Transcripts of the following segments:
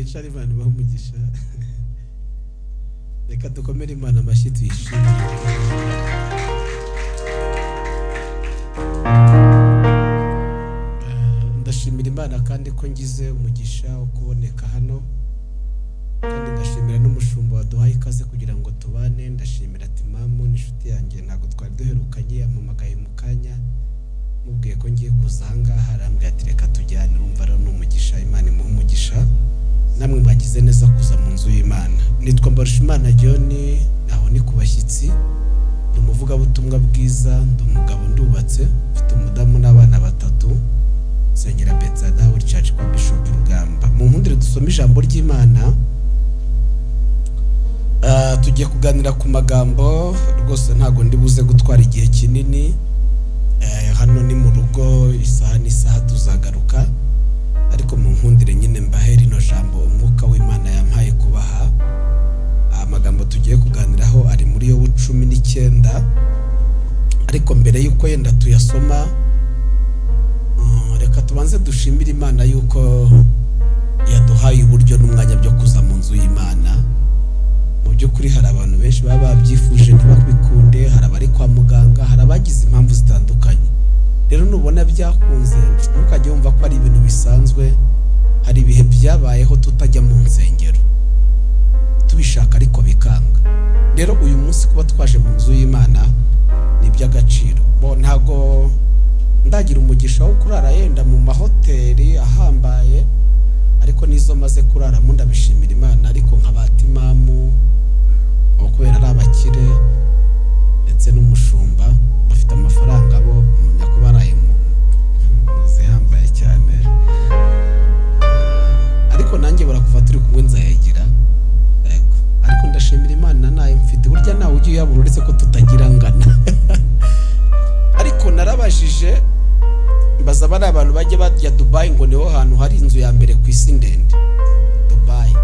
Nimwicare, Imana ibahe umugisha. Reka dukomere Imana amashyi tuyishimire. Ndashimira Imana kandi ko ngize umugisha wo kuboneka hano, kandi ndashimira n'umushumba waduhaye ikaze kugira ngo tubane. Ndashimira Timamu, ni inshuti yanjye, ntabwo twari duherukanye, yampamagaye mu kanya mubwiye ko ngiye kuza aha ngaha, arambwira ati reka tujyane. Urumva rero ni umugisha, Imana imuha umugisha. Namwe mwagize neza kuza mu nzu y'Imana. Nitwa Mbarushimana John, aho ni ku bashyitsi, ni umuvugabutumwa bwiza, ndi umugabo, ndubatse, mfite umudamu n'abana batatu, nsengera Bethesda Holy Church kwa Bishop Rugamba. Mu nkundire dusome ijambo ry'Imana. Tugiye kuganira ku magambo, rwose ntabwo ndi buze gutwara igihe kinini. Hano ni mu rugo, isaha n'isaha tuzagaruka, ariko mu nkundire nyine mbahe rino jambo umwuka w'Imana yampaye kubaha. Amagambo tugiye kuganiraho ari muri Yobu 19, ariko mbere y'uko yenda tuyasoma, reka tubanze dushimire Imana y'uko yaduhaye uburyo n'umwanya byo kuza mu nzu y'Imana. Mu by'ukuri hari abantu benshi baba babyifuje ntibabikunde, hari abari kwa muganga, hari abagize impamvu zitandukanye. Rero nubona byakunze, ntukajye wumva ko ari ibintu bisanzwe. Hari ibihe byabayeho tutajya mu nsengero tubishaka ariko bikanga. Rero uyu munsi kuba twaje mu nzu y'Imana ni iby'agaciro. Bo ntago ndagira umugisha wo kurara yenda mu mahoteli ahambaye, ariko nizo maze kuraramo ndabishimira Imana. Ariko nka ba Timamu, abo kubera ari abakire, ndetse n'umushumba, bafite amafaranga, bo menya ko baraye mu zihambaye cyane. Ariko nanjye barakuva turi kumwe nzayagira. Yego. Ariko ndashimira Imana nayo mfite, burya nawe ujya uyabura, uretse ko tutagira angana. Ariko narabajije, mbaza bari abantu bajya bajya Dubayi, ngo niho hantu hari inzu ya mbere ku isi ndende, Dubayi.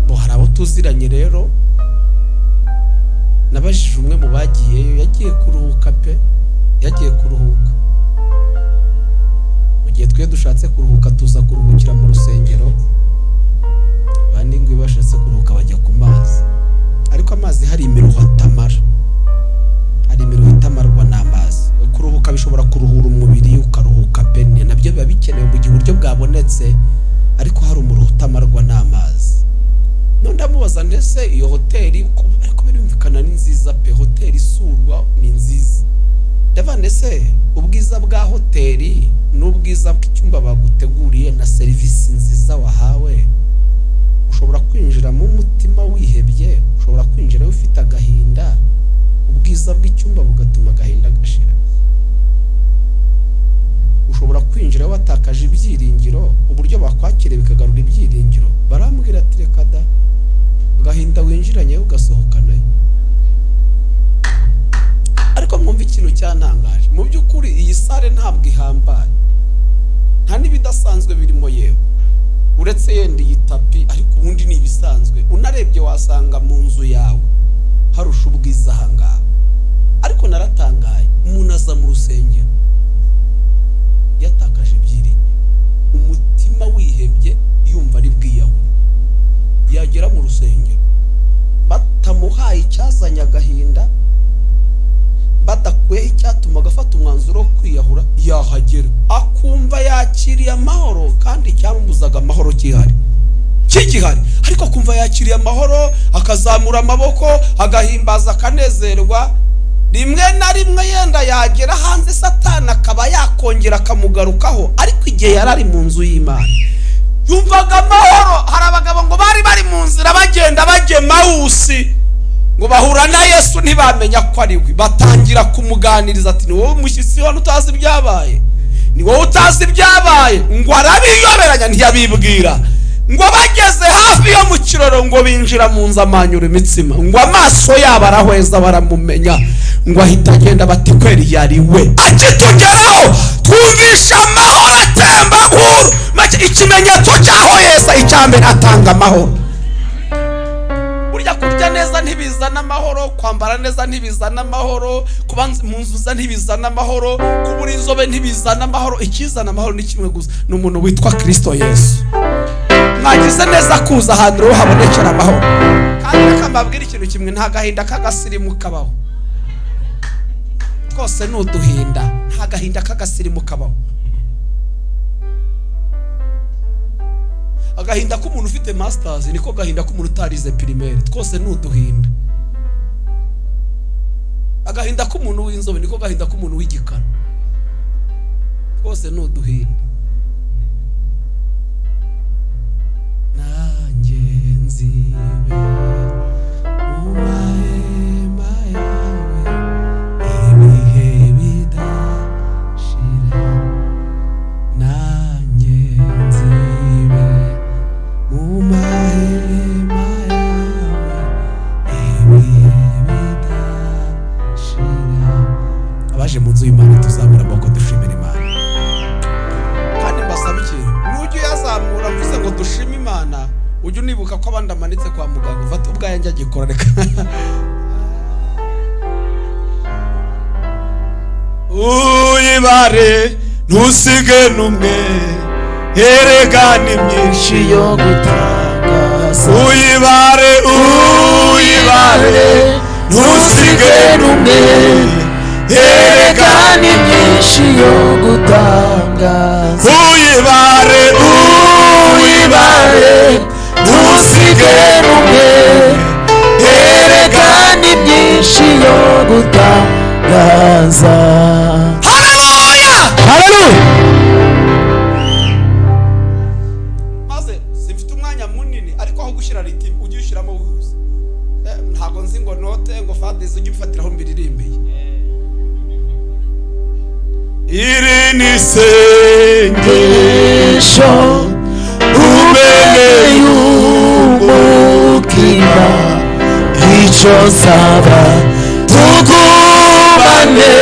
Bo hari abo tuziranye. Rero nabajije umwe mu bagiyeyo, yagiye kuruhuka pe, yagiye kuruhuka. Mu gihe twe dushatse kuruhuka tuza kuruhukira mu rusengero, abandi ngo iyo bashatse kuruhuka bajya ku mazi. Ariko amazi hari imiruho atamara, hari imiruho itamarwa n'amazi. Kuruhuka bishobora kuruhura umubiri, ukaruhuka pe, ni nabyo biba bikenewe mu gihe uburyo bwabonetse, ariko hari umuruho utamarwa n'amazi. None ndamubaza, ndetse iyo hoteli, ariko birumvikana ni nziza pe, hoteli isurwa ni nziza. Ndavuga, ndetse ubwiza bwa hoteli n'ubwiza bw'icyumba baguteguriye na serivisi nziza wahawe, ushobora kwinjiramo umutima wihebye, ushobora kwinjira ufite agahinda, ubwiza bw'icyumba bugatuma agahinda gashira. Ushobora kwinjira watakaje ibyiringiro, uburyo bakwakira bikagarura ibyiringiro. Barambwira ati reka da, agahinda winjiranye ugasohokanayo. Ariko mwumva ikintu cyantangaje, mu by'ukuri iyi salle ntabwo ihambaye, nta n'ibidasanzwe birimo, yewe uretse yenda iyi tapi, ariko ubundi ni ibisanzwe. Unarebye wasanga mu nzu yawe harusha ubwiza aha ngaha. Ariko naratangaye, umuntu aza mu rusengero yatakaje ibyiringiro, umutima wihebye, yumva ari bwiyahure, yagera mu rusengero batamuhaye icyazanye agahinda, badakuyeho icyatuma agafata umwanzuro wo kwiyahura, yahagera akumva yakiriye amahoro, kandi icyamubuzaga amahoro gihari, kigihari, ariko akumva yakiriye amahoro, akazamura amaboko, agahimbaza, akanezerwa. Rimwe na rimwe yenda yagera hanze Satani akaba yakongera akamugarukaho, ariko igihe yari ari mu nzu y'Imana yumvaga amahoro. Hari abagabo ngo bari bari mu nzira bagenda bajya Emawusi, ngo bahura na Yesu ntibamenya ko ari we. Batangira kumuganiriza ati ni wowe mushyitsi hano utazi ibyabaye? Ni wowe utazi ibyabaye? Ngo arabiyoberanya, ntiyabibwira. Ngo bageze hafi yo mu kiroro, ngo binjira mu nzu, amanyura imitsima, ngo amaso yabo arahweza, baramumenya. Ngo ahita agenda, bati kweri yari we. Akitugeraho twumvisha amahoro atemba nkuru. Ikimenyetso cy'aho Yesu, icya mbere, atanga amahoro. Burya kurya neza ntibizana amahoro, kwambara neza ntibizana amahoro, kuba mu nzu nziza ntibizana amahoro, kubura inzobe ntibizana amahoro. Ikizana amahoro ni kimwe gusa, ni umuntu witwa Kirisito Yesu. Mwagize neza kuza ahantu rero habonekera amahoro. Kandi reka mbabwire ikintu kimwe: nta gahinda k'agasirimu kabaho. Twose ni uduhinda, nta gahinda k'agasirimu kabaho. Agahinda k'umuntu ufite masters niko gahinda k'umuntu utarize primaire. Twose ni uduhinda. Agahinda k'umuntu w'inzobe niko gahinda k'umuntu w'igikara. Twose ni uduhinda. Nanjye nzibe mu mahema yawe ibihe bidashira, nanjye nzibe mu mahema yawe ibihe bidashira. Abaje mu nzu y'Imana, tuzamura amaboko dushimira Imana. Kandi mbasaba ikintu: nujya uyazamura mvuze ngo dushime Imana, ujye unibuka ko abandi amanitse kwa muganga. Ufate ubwayanjye agikora, reka Uyibare, ntusige n'umwe, erega ni myinshi yo gutangaza. Uyibare, uyibare, ntusige n'umwe, erega ni myinshi yo gutangaza. Uyibare, uyibare, ntusige n'umwe, erega ni myinshi yo gutangaza. Haleluya! Haleluya! Maze simfite umwanya munini, ariko aho gushyira ritime ujye ushyiramo wihuse. Ntabwo nzi ngo note ngo fadezi, ujye ubifatiraho mbiririmbiye. Iri ni isengesho umeneye umutima, icyo nsaba tugumane,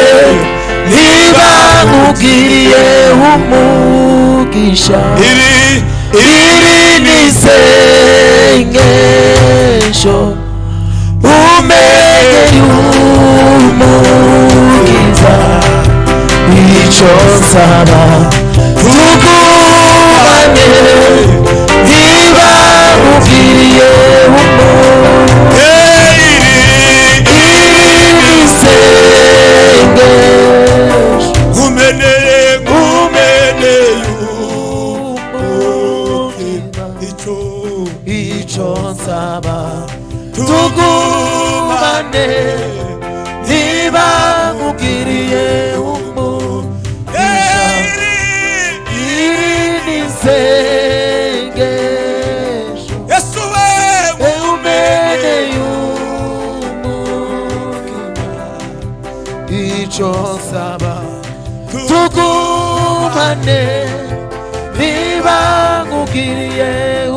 niba nkugiriye umugisha. Iri Iri ni isengesho umenye umukiza, icyo nsaba tugumane, niba nkugiriye umugisha. Iri Iri ni isengesho nkumeneye, nkumeneye umutima, icyo icyo nsaba tugumane, niba nkugiriye umugisha. Iri ni isengesho Yesu we umeneye umutima, icyo nsaba tugumane, niba nkugiriye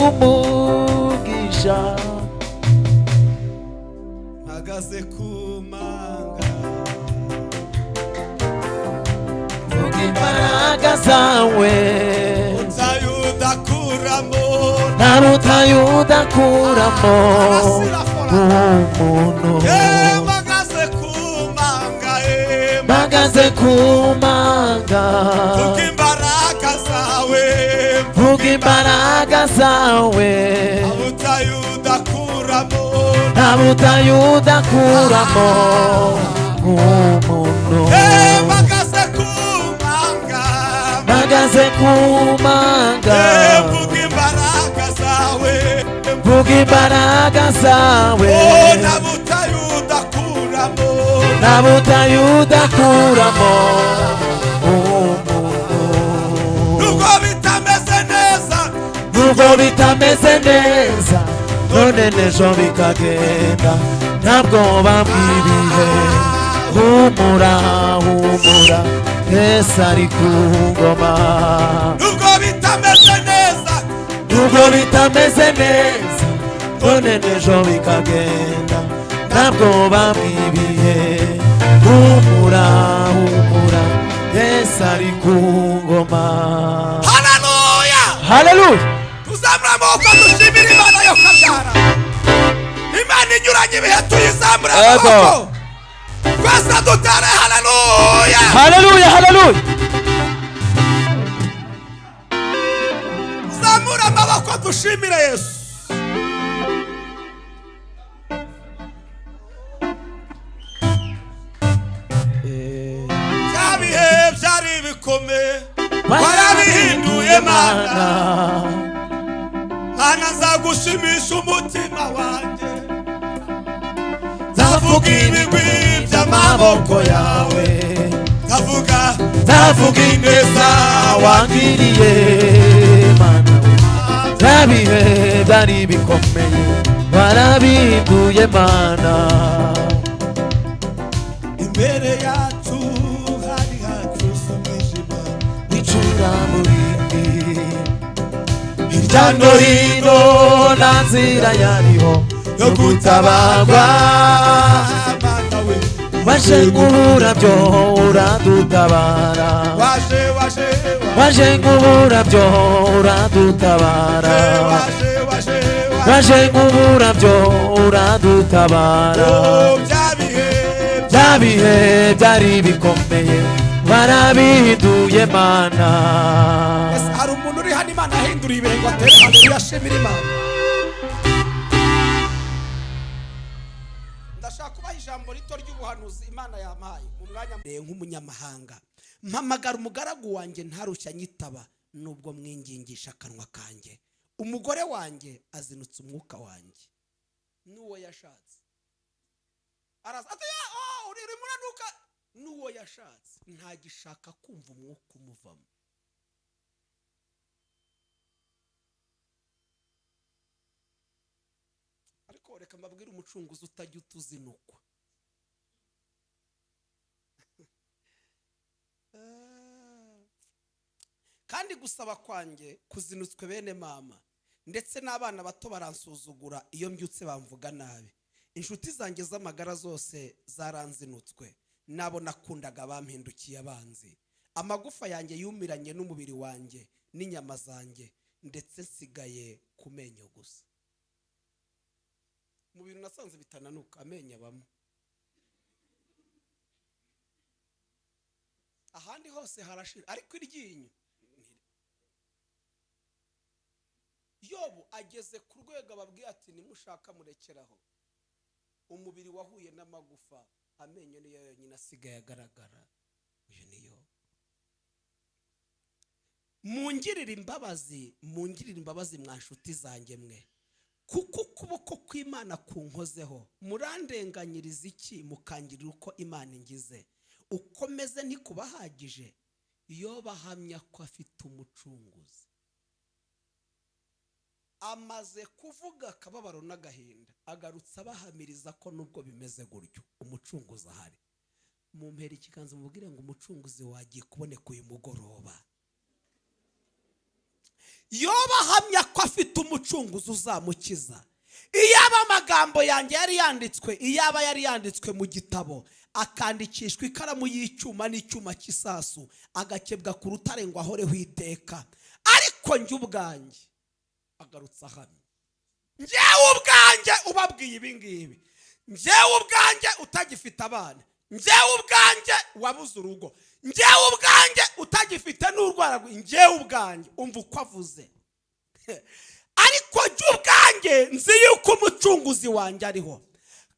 umugisha. Mpagaze ku manga, Vuga imbaraga zawe, utayudakuramo, nta rutayudakuramo umuntu. Mpagaze ku manga, Mpagaze ku manga, vuga imbaraga zawe, vuga imbaraga zawe, utayudakuramo, nta butayudakuramo umuntu. Mpagaze ku manga, Mpagaze ku manga, vuga imbaraga zawe, vuga imbaraga zawe, nta butayudakuramo, nta butayudakuramo umuntu. Nubwo bitameze neza, Nubwo bitameze neza none n'ejo bikagenda, ntabwo bw'ibihe. Humura, humura, Yesu ari ku ngoma. Nubwo bitameze neza, Nubwo bitameze neza none n'ejo bikagenda, ntabwo bw'ibihe. Humura, humura, Yesu ari ku ngoma. Haleluya! Haleluya! Tuzamura amaboko dushimira Imana yo kabyara, Imana inyuranye ibihe. Tuyizamura Yego. amaboko twese, dutere haleluya! Haleluya, haleluya! Tuzamura amaboko. Dushimire Yesu. Bya bihe byari bikomeye warabihinduye Mana. Mana, nzagushimisha umutima wanjye, nzavuga ibigwi by'amaboko yawe, nzavuga, nzavuga ineza wangiriye Mana we. Bya bihe byari bikomeye warabihinduye Mana. Imbere yacu hari hacuze umwijima w'icuraburindi, hirya no hino nta nzira yariho yo gutabarwa. Mana we. Waje nk'uburabyo uradutabara. Waje, waje. Waje nk'uburabyo uradutabara. Waje, waje. Waje nk'uburabyo uradutabara. Oh, bya bihe. Bya bihe byari bikomeye warabihinduye Mana. Ese hari umuntu uri hano Imana yahinduriye ibihe ngo atere haleluya, ashimire Imana? Ndashaka kubaha ijambo rito ry'ubuhanuzi Imana yampaye mu mwanya nk'umunyamahanga. Mpamagara umugaragu wanjye ntarushya nyitaba, nubwo mwingingisha akanwa kanjye. Umugore wanjye azinutse umwuka wanjye n'uwo yashatse araza ati: "Ya, oh, uri urimo uranuka." N'uwo yashatse ntagishaka kumva umwuka umuvamo. Ariko reka mbabwire umucunguzi utajya utuzinukwa. Kandi gusaba kwanjye kuzinutswe bene mama, ndetse n'abana bato baransuzugura. Iyo mbyutse bamvuga nabi. Inshuti zanjye z'amagara zose zaranzinutswe, n'abo nakundaga bampindukiye abanzi. Amagufa yanjye yumiranye n'umubiri wanjye n'inyama zanjye, ndetse nsigaye ku menyo gusa. Mu bintu nasanze bitananuka, amenyo abamo. Ahandi hose harashira, ariko iryinyo. Yobu ageze ku rwego ababwiye ati: "Nimushaka murekeraho." Umubiri wahuye n'amagufa, amenyo niyo yonyine asigaye agaragara. Uyu niyo. Mungirire imbabazi, mungirire imbabazi, mwa nshuti zanjye mwe, kuko ukuboko kw'Imana kunkozeho. Murandenganyiriza iki, mukangirira uko Imana ingize? Uko meze ntikubahagije? Iyo bahamya ko afite umucunguzi. Amaze kuvuga akababaro n'agahinda, agarutse abahamiriza ko nubwo bimeze gutyo umucunguzi ahari. Mumpera ikiganza, mubwire ngo umucunguzi wagiye kuboneka uyu mugoroba. Yoba ahamya ko afite umucunguzi uzamukiza. Iyaba amagambo yanjye yari yanditswe, iyaba yari yanditswe mu gitabo, akandikishwa ikaramu y'icyuma n'icyuma cy'isasu, agakebwa ku rutare ngo ahoreho iteka. Ariko njye ubwanjye, agarutse ahamya, njyewe ubwanjye ubabwiye ibi ngibi, njyewe ubwanjye utagifite abana, njyewe ubwanjye wabuze urugo, njyewe ubwanjye utagifite n'urwara, njyewe ubwanjye, umva uko avuze, ariko jye ubwanjye nzi yuko umucunguzi wanjye ariho,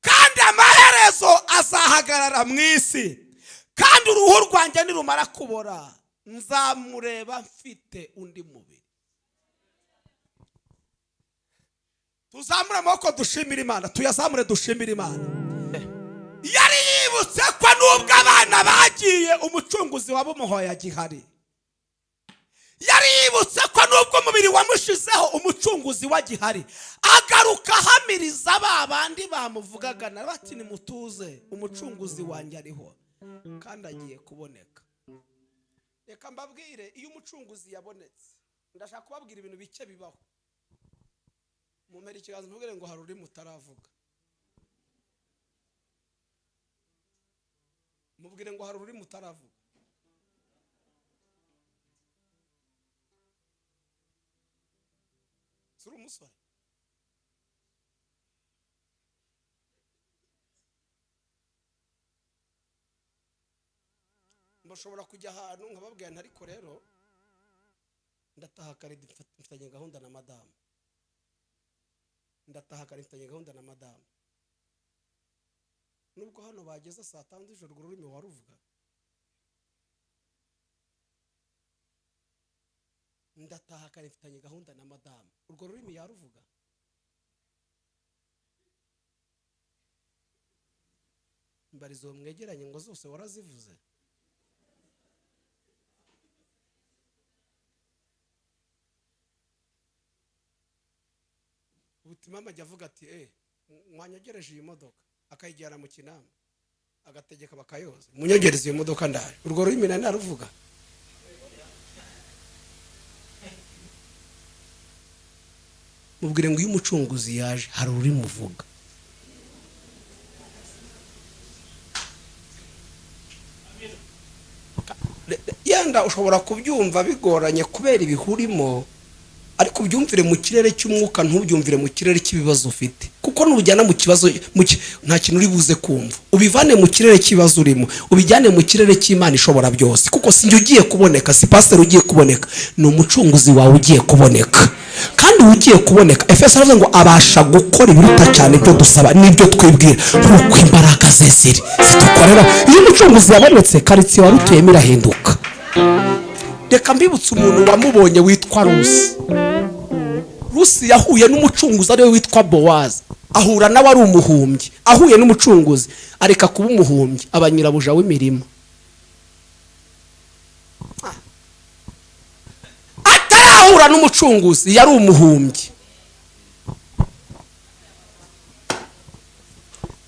kandi amaherezo azahagarara mu isi, kandi uruhu rwanjye nirumara kubora nzamureba mfite undi mubiri. Tuzamure amaboko dushimire Imana, tuyazamure dushimire Imana. Yari yibutse ko nubwo abana bagiye, umucunguzi wabumuhoye agihari. Yari yibutse ko nubwo umubiri wamushizeho, umucunguzi wagihari. Agaruka ahamiriza ba bandi bamuvugaga na bati: "Nimutuze, umucunguzi wanjye ariho kandi agiye kuboneka." Reka mbabwire, iyo umucunguzi yabonetse, ndashaka kubabwira ibintu bike bibaho. Mumpera ikiganza, mubwire ngo hari ururimi utaravuga. Mubwire ngo hari ururimi utaravuga. Si uri umusore? Mbashobora kujya ahantu nkababwira nti: "Ariko rero ndataha kare, mfitanye gahunda na madamu." Ndataha kare, mfitanye gahunda na madamu. Nubwo hano bageze saa 5 z'ijoro, urwo rurimi waruvuga? Ndataha kare, mfitanye gahunda na madamu, urwo rurimi yaruvuga? Mbarizo uwo mwegeranye ngo zose warazivuze? Ubutima ajya avuga ati: "Mwanyogereje iyi modoka," akayijyana mu kinama, agategeka bakayoza. "Munyogereze iyo modoka, ndaje." Urwo rurimi nari naruvuga? Mubwire ngo iyo umucunguzi yaje, hari ururimi uvuga. Yenda ushobora kubyumva bigoranye kubera ibihurimo, ariko ubyumvire mu kirere cy'umwuka, ntubyumvire mu kirere cy'ibibazo ufite, kuko nujyana mu kibazo nta kintu uri buze kumva. Ubivane mu kirere cy'ibibazo urimo, ubijyane mu kirere cy'Imana ishobora byose, kuko si njye ugiye kuboneka, si pasiteri ugiye kuboneka, ni umucunguzi wawe ugiye kuboneka. Kandi uwo ugiye kuboneka, Efeso aravuga ngo abasha gukora ibiruta cyane ibyo dusaba n'ibyo twibwira, nk'uko imbaraga ze ziri zidukorera. Iyo umucunguzi yabonetse, karitsiye wari utuyemo irahinduka. Reka mbibutse umuntu wamubonye witwa Rusi. Rusi yahuye n'umucunguzi ariwe witwa Bowazi, ahura nawe ari umuhumbyi. Ahuye n'umucunguzi, areka kuba umuhumbyi, aba nyirabuja w'imirima. Atarahura n'umucunguzi yari umuhumbyi.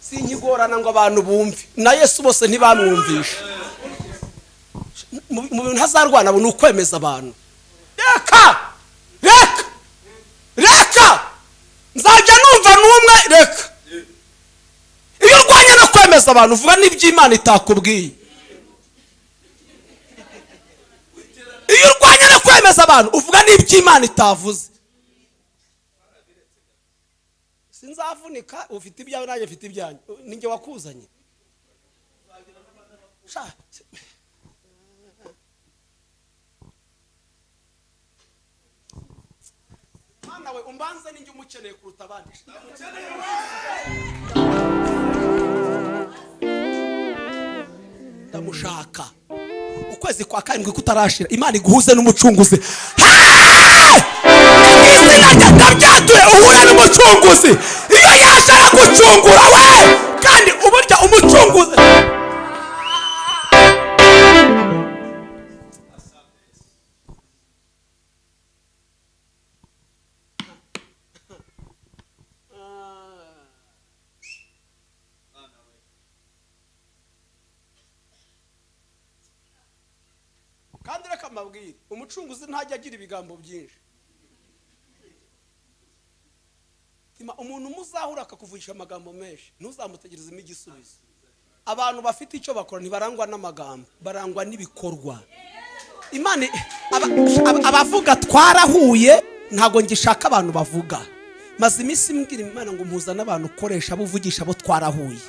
Sinkigorana ngo abantu bumve. Na Yesu bose ntibamwumvishe. Mu bintu ntazarwana ni ukwemeza abantu. Reka, reka, reka, nzajya numva n'umwe. Reka, iyo urwanya no kwemeza abantu, uvuga n'iby'Imana itakubwiye. Iyo urwanya no kwemeza abantu, uvuga n'iby'Imana itavuze. Sinzavunika. Ufite ibyawe, nanjye mfite ibyanjye. Ninjye wakuzanye? Sha, Mana we, umbanze ninjye umukeneye kuruta abandi. Ndamushaka. Ukwezi kwa karindwi kutarashira, Imana iguhuze n'umucunguzi. Hey! Izina rye ndabyatuye, uhure n'umucunguzi. Iyo yaje aragucungura we. Kandi uburyo umucunguzi kandi reka mbabwire, umucunguzi ntajya agira ibigambo byinshi. Tima, umuntu muzahura akakuvugisha amagambo menshi, ntuzamutegerezemo igisubizo. Abantu bafite icyo bakora ntibarangwa n'amagambo, barangwa n'ibikorwa. Imana abavuga twarahuye, ntabwo ngishaka abantu bavuga. Maze iminsi mbwira Imana ngo mpuza n'abantu ukoresha, abo uvugisha, abo twarahuye.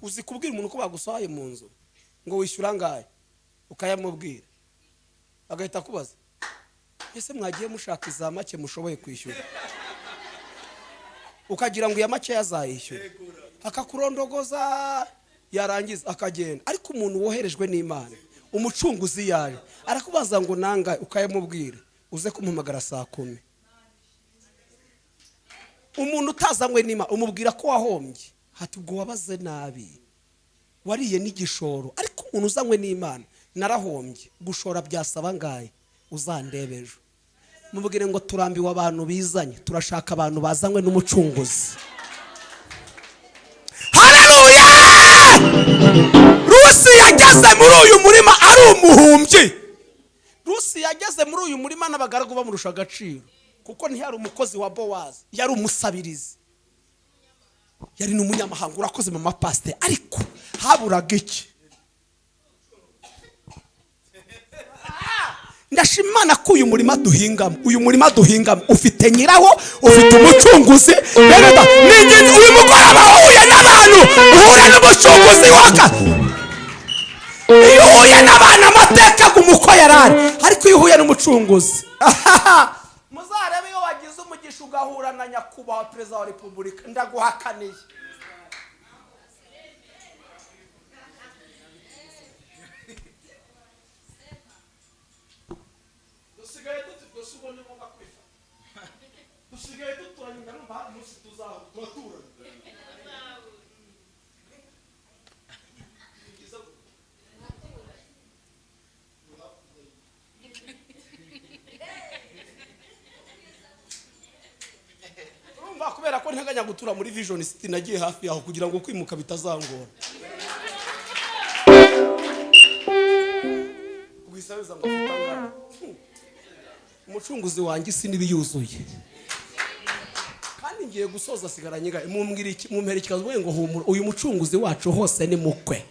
Uzi kubwira umuntu ko bagusohoye mu nzu, ngo wishyura angahe, ukayamubwira, agahita akubaza: "Ese mwagiye mushaka iza make mushoboye kwishyura?" Ukagira ngo iya make yazayishyura, akakurondogoza, yarangiza akagenda. Ariko umuntu woherejwe n'Imana, umucunguzi yaje, arakubaza ngo nangahe, ukayamubwira: "Uze kumuhamagara saa 10." Umuntu utazanywe n'Imana, umubwira ko wahombye, hati ubwo wabaze nabi, wariye n'igishoro. Ariko umuntu uzanywe n'Imana: "Narahombye, gushora byasaba angahe? Uzandebe ejo." Mubwire ngo turambiwe abantu bizanye, turashaka abantu bazanywe n'umucunguzi. Haleluya! Rusi yageze muri uyu murima ari umuhumbyi. Rusi yageze muri uyu murima n'abagaragu bamurusha agaciro, kuko ntiyari umukozi wa Bowazi, yari umusabirizi, yari n'umunyamahanga. Urakoze mama pasiteri. Ariko haburaga iki? Ndashima Imana ko uyu murima duhingamo, uyu murima duhingamo ufite nyirawo, ufite umucunguzi. Rero ni ingenzi uyu mugoroba wahuye n'abantu, uhura n'umucunguzi waka. Iyo uhuye n'abantu, amateka aguma uko yari ari, ariko iyo uhuye n'umucunguzi, muzarebe iyo wagize Umugisha ugahura na nyakubahwa Perezida wa Repubulika, ndaguhakaniye. Dusigaye dutse ubwo ni ngombwa kwifata. Dusigaye duturanye, ndarumva hari umunsi tuzaho turaturanye. Ni byiza. Urumva, kubera ko nteganya gutura muri Vision City, nagiye hafi yaho kugira ngo kwimuka bitazangora. Guhisa ngo afite angahe? Umucunguzi wanjye, isi n'ibiyuzuye. Kandi ngiye gusoza, asigaranye ingahe? Mumbwira iki? Mumpera ikibazo ngo humura, uyu mucunguzi wacu hose ni mukwe.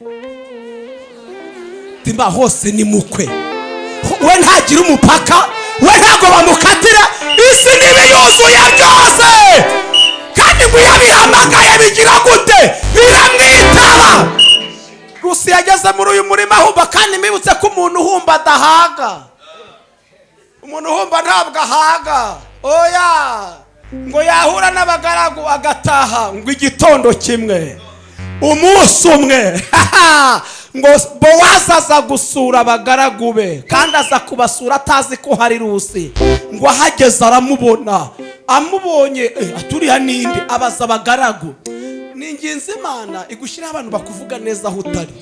Timba, hose ni mukwe. We ntagira umupaka, we ntabwo bamukatira. Isi n'ibiyuzuye byose, kandi ngo iyo abihamagaye bigira gute? Biramwitaba. Rusi yageze muri uyu murima ahumba, kandi mbibutse ko umuntu uhumba adahaga. Umuntu uhumba ntabwo ahaga, oya. Ngo yahura n'abagaragu agataha. Ngo igitondo kimwe, umunsi umwe, ngo Bowazi aza gusura abagaragu be, kandi aza kubasura atazi ko hari Rusi. Ngo ahageze aramubona. Amubonye, aturiya ninde? Abaza abagaragu. Ni ingenzi Imana igushyiraho abantu bakuvuga neza aho utari.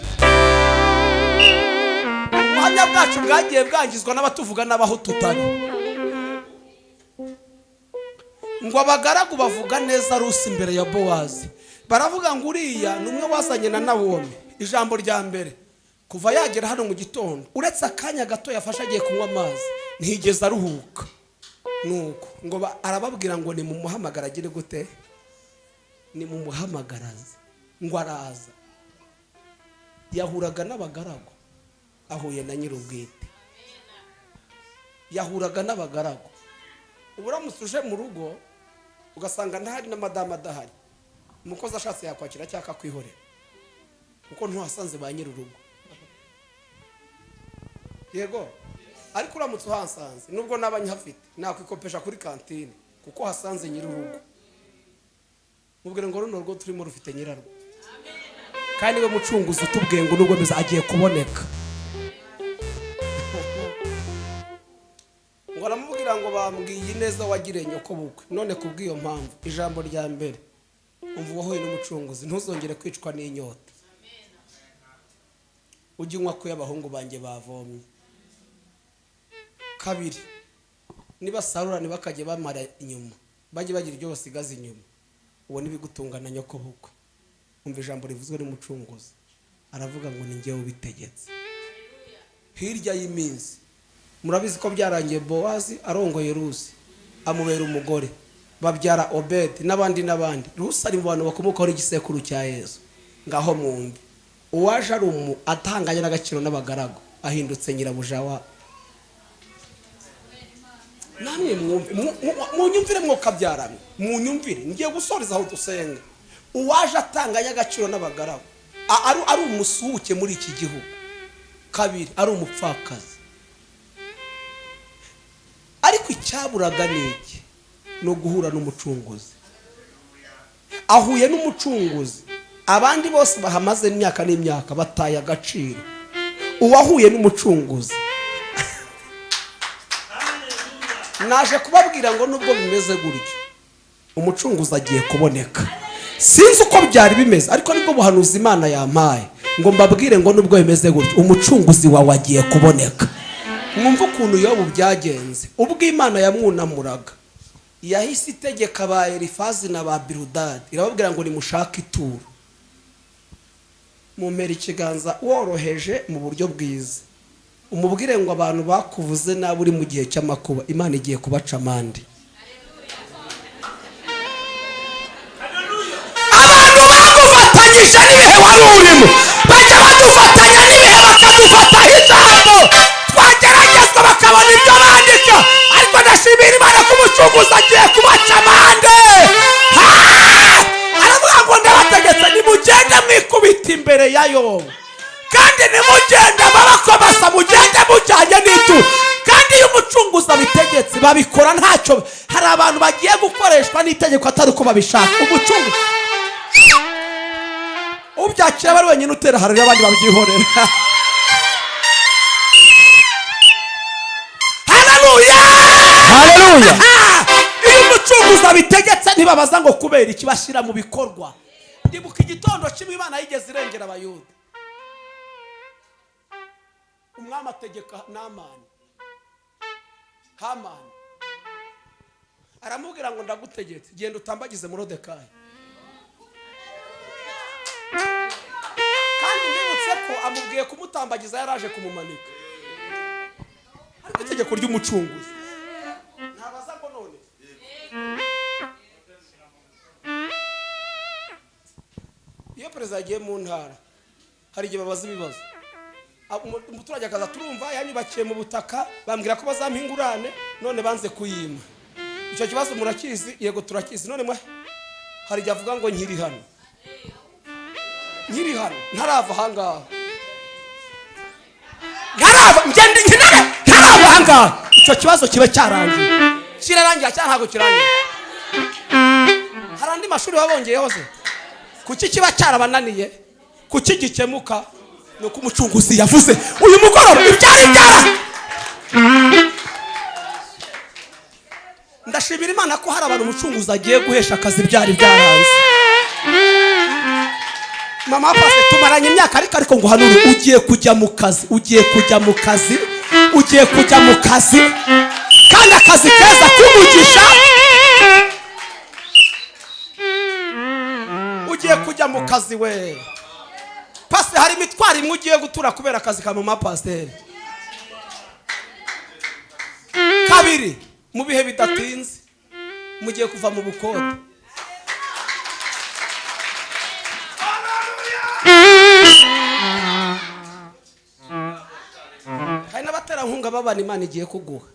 Ubuhamya bwacu bwagiye bwangizwa n'abatuvuga n'abaho tutari. Ngo abagaragu bavuga neza Rusi imbere ya Bowazi, baravuga ngo uriya ni umwe wazanye na Nawomi. Ijambo rya mbere, kuva yagera hano mu gitondo, uretse akanya gato yafashe agiye kunywa amazi, ntiyigeze aruhuka. Nuko ngo arababwira ngo nimumuhamagara agire gute? Nimumuhamagaraze. Ngo araza, yahuraga n'abagaragu, ahuye na nyir'ubwite. Yahuraga n'abagaragu. Ubu uramutse uje mu rugo ugasanga ntahari na madamu adahari, umukozi ashatse yakwakira cyangwa akakwihorera, kuko ntuhasanze ba nyir'urugo. Yego, ariko uramutse uhasanze, nubwo naba nyahafite, nakwikopesha kuri kantine kuko hasanze nyir'urugo. Mubwire ngo runo rugo turimo rufite nyirarwo, kandi we mucunguzi utubwiye ngo nubwo biza agiye kuboneka. Ngo aramubwira ngo bambwiye ineza wagiriye nyoko bukwe, none kubw'iyo mpamvu, ijambo rya mbere, umva, wahuye n'umucunguzi, ntuzongere kwicwa n'inyota. Ujye unywa ku y'abahungu banjye bavomye. Kabiri, nibasarura ntibakajye bamara inyuma, bajye bagira ibyo basigaza inyuma, ubone ibigutunga na nyoko bukwe. Umva ijambo rivuzwe n'umucunguzi, aravuga ngo ni njyewe ubitegetse. Hirya y'iminsi, murabizi ko byarangiye Bowazi arongoye Rusi, amubera umugore, babyara Obedi n'abandi n'abandi. Rusi ari mu bantu bakomokaho n'igisekuru cya Yesu. Ngaho mwumve, uwaje ari umu atanganye n'agaciro n'abagaragu, ahindutse nyirabuja wa. Namwe mwumve, munyumvire, mwokabyaramwe, munyumvire, ngiye gusoreza aho dusenga. Uwaje atanganye agaciro n'abagaragu, ari umusuhuke muri iki gihugu, kabiri ari umupfakazi, ariko icyaburaga ni iki? Ni uguhura n'umucunguzi. Ahuye n'umucunguzi, abandi bose bahamaze imyaka n'imyaka bataye agaciro. Uwahuye n'umucunguzi, naje kubabwira ngo nubwo bimeze gutyo, umucunguzi agiye kuboneka. Sinzi uko byari bimeze, ariko nibwo buhanuzi Imana yampaye ngo mbabwire ngo nubwo bimeze gutyo, umucunguzi wawe agiye kuboneka. Mwumve ukuntu Yobu byagenze. Ubwo Imana yamwunamuraga, yahise itegeka ba Elifazi na ba Biludadi, irababwira ngo nimushake ituro. Mumera ikiganza woroheje mu buryo bwiza, umubwire ngo abantu bakuvuze nabi uri mu gihe cy'amakuba, Imana igiye kubaca amande. Abantu bagufatanyije n'ibihe wari urimo, bajya badufatanya n'ibihe, bakadufataho ijambo, twageragezwa bakabona ibyo bandika, ariko ndashimira Imana ko umucunguzi agiye kubaca amande. Ha! Aravuga ngo ndabategetse, nimugende mwikubita imbere ya Yobu, kandi nimugende amaboko masa, mugende mujyanye n'ituro. Kandi iyo umucunguzi abitegetse Abitegetse babikora ntacyo. Hari abantu bagiye gukoreshwa n'itegeko atari uko babishaka. Umucungu ubyakira aba ari wenyine utera harira, abandi babyihorera. Haleluya! Haleluya! Iyo umucunguzi abitegetse, ntibabaza ngo kubera iki, bashyira mu bikorwa. Ndibuka igitondo kimwe Imana yigeze irengera Abayuda. Umwami ategeka Namani, Hamani, aramubwira ngo: "Ndagutegetse, genda utambagize Morodekayi." Kandi mbibutse ko amubwiye kumutambagiza yaraje kumumanika, ariko itegeko ry'umucunguzi ntabaza ngo none. Iyo perezida yagiye mu ntara, hari igihe babaza ibibazo. Umuturage akaza: "Turumva yanyubakiye mu butaka, bambwira ko bazampa ingurane, none banze kuyima. Icyo kibazo murakizi?" "Yego, turakizi." "None mwe?" Hari igihe avuga ngo: "Nkiri hano, nkiri hano, ntarava ahangaha, ntarava ngende nkinare, ntarava ahangaha, icyo kibazo kiba cyarangiye." Kirarangira cyangwa ntabwo kirangiye? Hari andi mashuri baba bongeyeho se? Kuki kiba cyarabananiye? Kuki gikemuka? Ni uko umucunguzi yavuze. Uyu mugoroba ibyari byara, ndashimira Imana ko hari abantu umucunguzi agiye guhesha akazi byari byaranze. Mama pase, tumaranye imyaka, ariko ngo uhanure: ugiye kujya mu kazi, ugiye kujya mu kazi, ugiye kujya mu kazi, kandi akazi keza k'umugisha. Ugiye kujya mu kazi we pase. Hari imitwaro imwe ugiye gutura kubera akazi ka mama pasiteri. Kabiri, mu bihe bidatinze mugiye kuva mu bukode. Hari n'abaterankunga b'abana Imana igiye kuguha.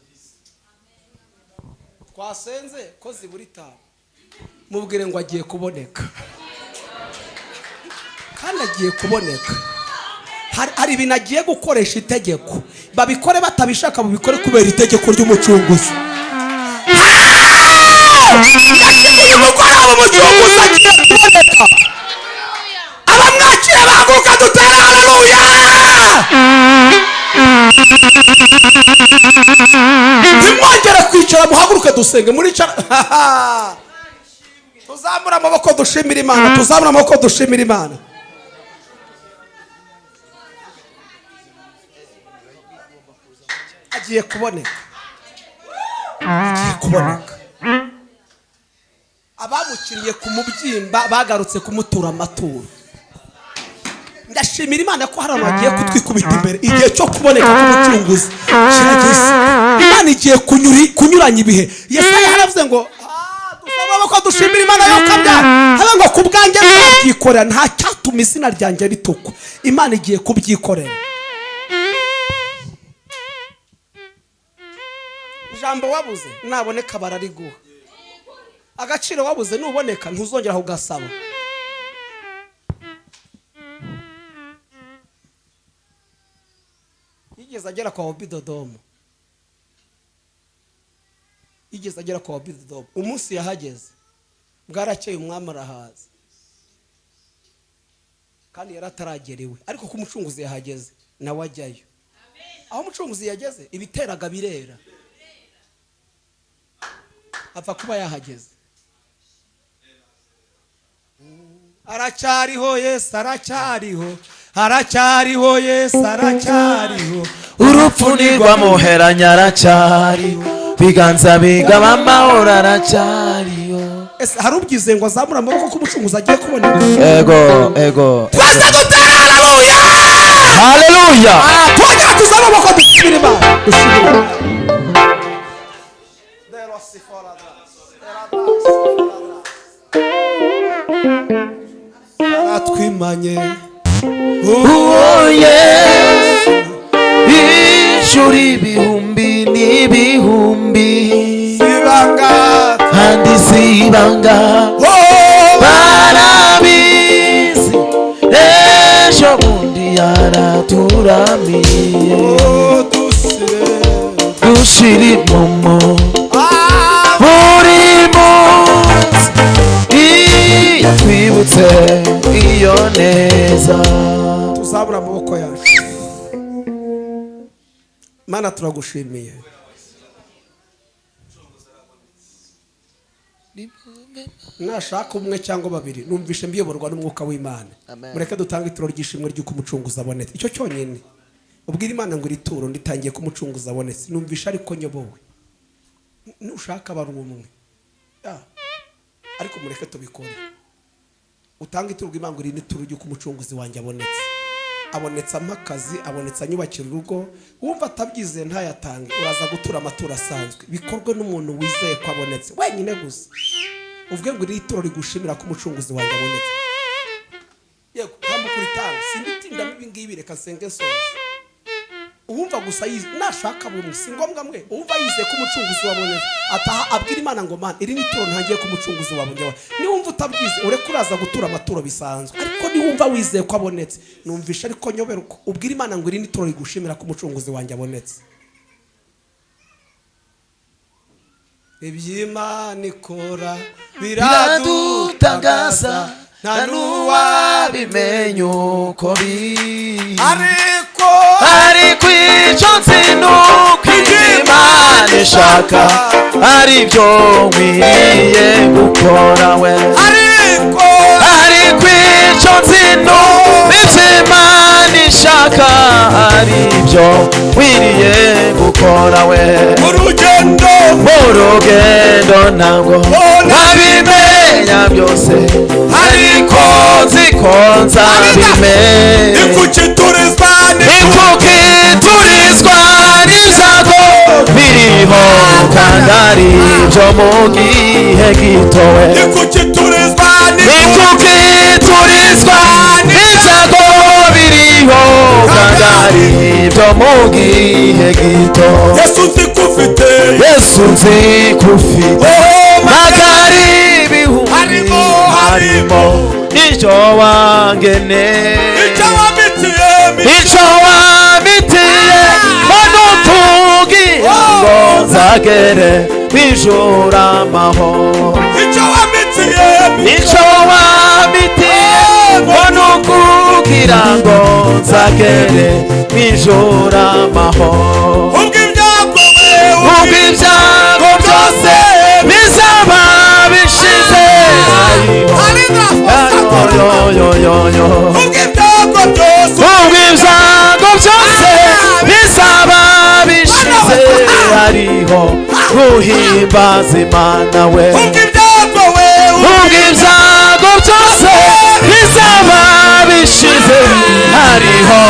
Twasenze ko zibura itanu, mubwire ngo agiye kuboneka, kandi agiye kuboneka. Hari ibintu agiye gukoresha itegeko, babikore batabishaka, babikore kubera itegeko ry'umucunguzi. Uyu mugoroba umucunguzi agiye kuboneka. Abamwakira bahaguruka dutere haleluya. Ntimwongere kwicara, muhaguruke dusenge. Muricara, tuzamure amaboko dushimira Imana, tuzamure amaboko dushimira Imana. Agiye kuboneka, agiye kuboneka. Abamukiriye ku mubyimba bagarutse kumutura amaturo. Ndashimira Imana ko hari abantu bagiye kutwikubita imbere. Igihe cyo kuboneka k'umucunguzi kirageze. Imana igiye kunyuranya ibihe. Yesaya yaravuze ngo: "Ah, dusaba ko dushimira Imana yo kabyara habe ngo ku bwanjye nzabyikorera, nta cyatuma izina ryanjye ritukwa." Imana igiye kubyikorera. Ijambo wabuze naboneka barariguha. Agaciro wabuze nuboneka ntuzongera kugasaba. Yigeze agera kwa Obidodomu, yigeze agera kwa Obidodomu. Umunsi yahageze bwarakeye, umwami arahaza, kandi yari ataragera iwe, ariko ko umucunguzi yahageze nawe ajyayo. Aho umucunguzi yageze ibiteraga birera, apfa kuba yahageze. Aracyariho Yesu, aracyariho, aracyariho Yesu, aracyariho. Urupfu ntirwamuheranya, aracyariho. Biganza bigaba amahoro, aracyariho. Ese hari ubyize ngo azamure amaboko ko umucunguzi agiye kuboneka? Ego, ego! Twese dutera haleluya! Haleluya! Twongera tuzame amaboko dushimire Imana, dushimire Imana. Aratwimanye. Uwo Yesu inshuro ibihumbi n'ibihumbi. Ibanga. Kandi si ibanga, barabizi, ejo bundi yaraturamiye. Dushira impumu. Nibutse iyo neza. Tuzabura amaboko yacu. Mana, turagushimiye. Nashaka umwe cyangwa babiri, numvishe mbiyoborwa n'Umwuka w'Imana. Amen. Mureke dutange ituro ry'ishimwe ry'uko Umucunguzi abonetse. Icyo cyonyine, ubwira Imana ngo iri turo nditangiye ko Umucunguzi abonetse. Numvishe ariko nyobowe, nushaka aba ari umwe. Ya. Ariko mureke tubikore. Utange ituro Imana ngo iri ni ituro ry'uko Umucunguzi wanjye abonetse, abonetse ampa akazi, abonetse anyubakira urugo. Wumva atabyizeye ntayatange, uraza gutura amaturo asanzwe. Bikorwe n'umuntu wizeye ko abonetse wenyine gusa. Uvuge ngo iri turo rigushimira ko Umucunguzi wanjye abonetse. Yego, tambuka uritange. Simbitindamo ibi ngibi, reka nsenge nsoze. Uwumva gusa yize, nashaka bumwe, si ngombwa mwe. Uwumva yizeye ko Umucunguzi wabonetse, ataha abwira Imana ngo: "Mana, iri ni ituro ntangiye ko Umucunguzi wabonye." Niwumva utabyize, ureke, uraza gutura amaturo bisanzwe. Ariko niwumva wizeye ko abonetse, numvisha ariko nyoberwa, ubwira Imana ngo iri ni ituro rigushimira ko Umucunguzi wanjye abonetse. Iby'Imana ikora biradutangaza, nta n'uwabimenya uko biri. Ariko Ariko icyo nzi ni uko ibyo Imana ishaka ari byo nkwiriye gukora we. Ariko Ariko icyo nzi ni uko ibyo Imana ishaka ari byo nkwiriye gukora we. Mu rugendo, Mu rugendo ntabwo ntabimenya byose, ariko nzi ko nzabimenya. Ikuki turizwa? Ikuki turizwa n'ibyago biriho kandi ari byo mu gihe gitowe? Ikuki turizwa? Ikuki turizwa n'ibyago biriho kandi ari byo mu gihe gito? Yesu, nzi ko ufite Yesu, nzi ko ufite magari ibihumbi, Harimo, harimo n'icyo wangeneye. Icyo wamitiye. Icyo wamitiye mbona utubwira ngo nzagere mw'ijuru amahoro. Icyo wamitiye. Icyo wamitiye mbona ukubwira ngo nzagere mw'ijuru amahoro. Ubwo ibyago, Ubwo ibyago byose bizaba bishize, yo. Ubwo ibyago byose, Ubwo ibyago byose bizaba bishize, hariho guhimbaza Imana we. Ubwo ibyago we, Ubwo ibyago byose bizaba bishize, hariho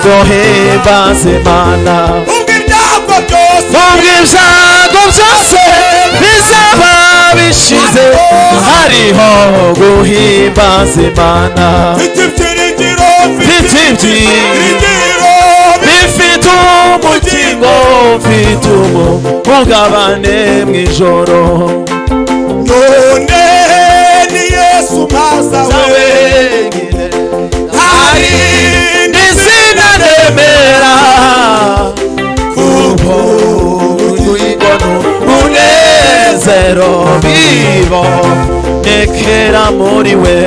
guhimbaza Imana. Ubwo ibyago byose, Ubwo ibyago byose bizaba bishize, hariho guhimbaza Imana. Mfite ibyiringiro, Mfite ibyiringiro bifite umukingo, mfite umugabane mu ijoro. None ni Yesu maza we. Wenyine Hari n'izina nemera, kuko ubugingo n'umunezero bibonekera muri we.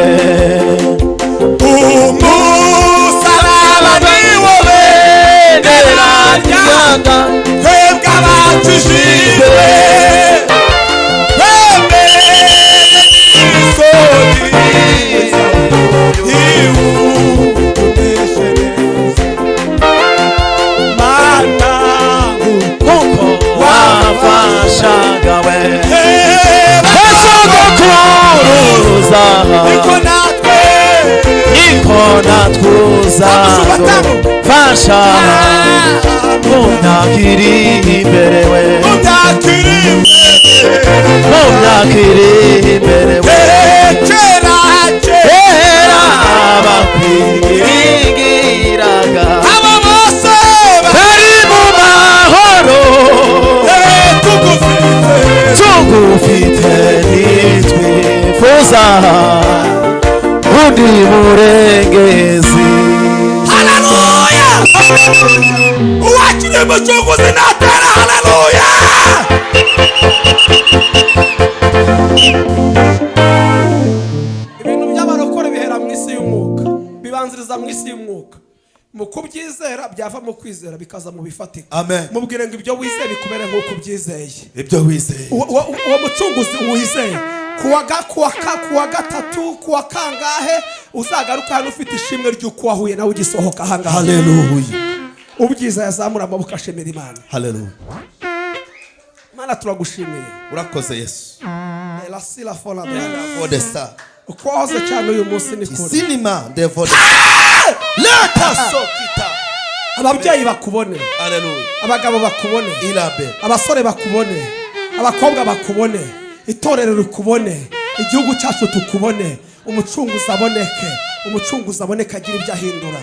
Umusaraba ni wo Bendera ryanga twebwe abakijijwe, twemeye isoni iwutuneshereza Mana. Kuko wafashaga we sogokuruza, Niko natwe, niko natwuza fasha mu myaka iri imbere we. Mu myaka iri imbere, Mu myaka iri imbere we. Kera kera, Kera bakwiringiraga aba bose bari mu mahoro. Tugufite, Tugufite nitwifuza undi murengezi. Haleluya! Uwakiriye Umucunguzi natera haleluya! Ibintu by'abarokore. Ukubyizera byava mu kwizera bikaza mu bifatika. Amen. Mubwire ngo ibyo wizeye bikubere nk'uko ubyizeye. Ibyo wizeye. Uwo mucunguzi wizeye, kuwa gatatu, kuwa kangahe, uzagaruka hano ufite ishimwe ry'uko wahuye nawe ugisohoka ahangaha. Haleluya. Ubyiza yazamura amaboko ashimira Imana. Haleluya. Mana, turagushimiye. Urakoze, Yesu. La sila fola de Vodesa. Uko wahoze cyane uyu munsi ni kure. Sinima de vodesa leta sokita. Ababyeyi bakubone. Haleluya. Abagabo bakubone. Ilabe. Abasore bakubone, abakobwa bakubone, itorero rikubone, igihugu cyacu tukubone. Umucunguzi aboneke, umucunguzi aboneke, agira ibyo ahindura.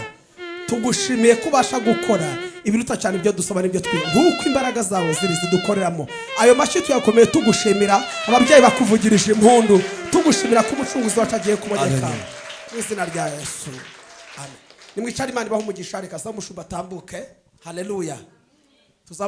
Tugushimiye ko ubasha gukora ibiruta cyane ibyo dusaba n'ibyo twiga, nk'uko imbaraga zawe ziri zidukoreramo. Ayo mashyi tuyakomeye tugushimira, ababyeyi bakuvugirije impundu, tugushimira ko umucunguzi wacu agiye kuboneka, mu izina rya Yesu, amen. Nimwicare, Imana ibahe umugisha. Reka saba umushumba atambuke. Haleluya.